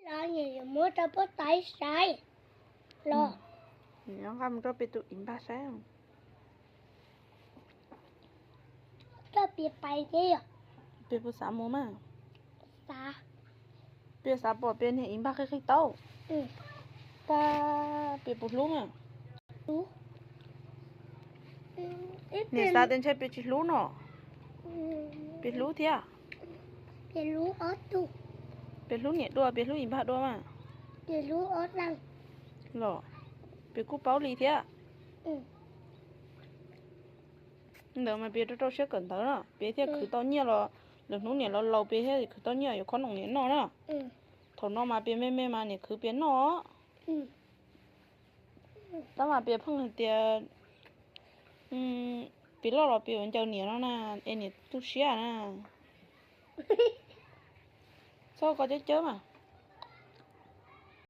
Yuav muab rau puab tais saib los. Nqa mus rau peb tus ib npag saib. Koj piav pais thiab yom? Peb puas xav mus mas? Xav. Peb xav pom peb niag ib npag qig qig taub. Tab peb puas hlub mas? Niam xav tias ntshai peb tsis hlub no. Peb hlub thiab. Peb hlub niam dua, peb hlub ib npag dua mas. Los peb kuj paub li thiab. Ntawd mas peb rau rau siab kawm ntawv no, peb thiaj khwv tau nyiaj los, lwm hnub niam los laus peb thiaj khwv tau nyiaj yuav khob noom niam noj na. Thaum no mas peb me me mas niam khwv peb noj. Tab mas peb pheej hais tias peb loj los peb yuav ncaws niam no na, es niam tu siab na. Txhob koj cawb cawb mas.